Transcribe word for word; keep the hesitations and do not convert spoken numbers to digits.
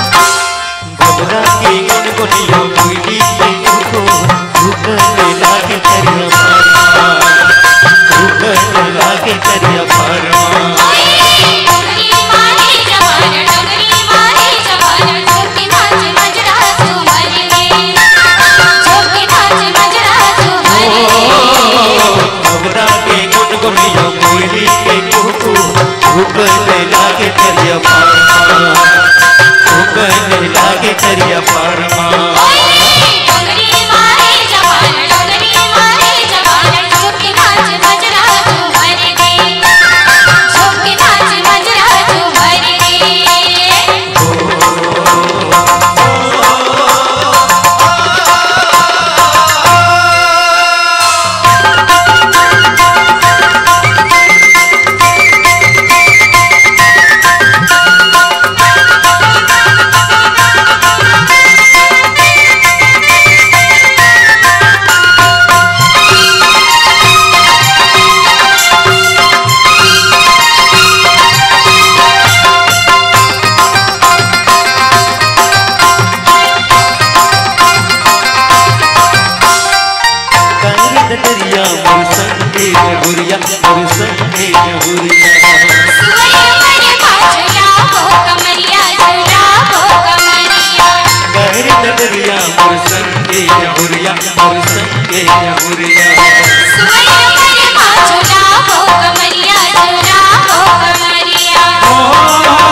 भवरा के गुनगुनिया कोयली के कुहू, कुहू करे लागे तरिया फरमा, कुहू करे लागे तरिया फरमा। भवरा के गुनगुनिया कोयली के कुहू, कुहू करे लागे तरिया फरमा, कुहू करे लागे तरिया फरमा। काहे रे ददरिया मोर संग के बहुरिया, मोर संग के बहुरिया। सुअर पर बाजला हो कमरिया, झूला हो कमरिया। काहे रे ददरिया मोर संग के बहुरिया, मोर संग के बहुरिया। सुअर पर बाजला हो कमरिया, झूला हो कमरिया। ओ,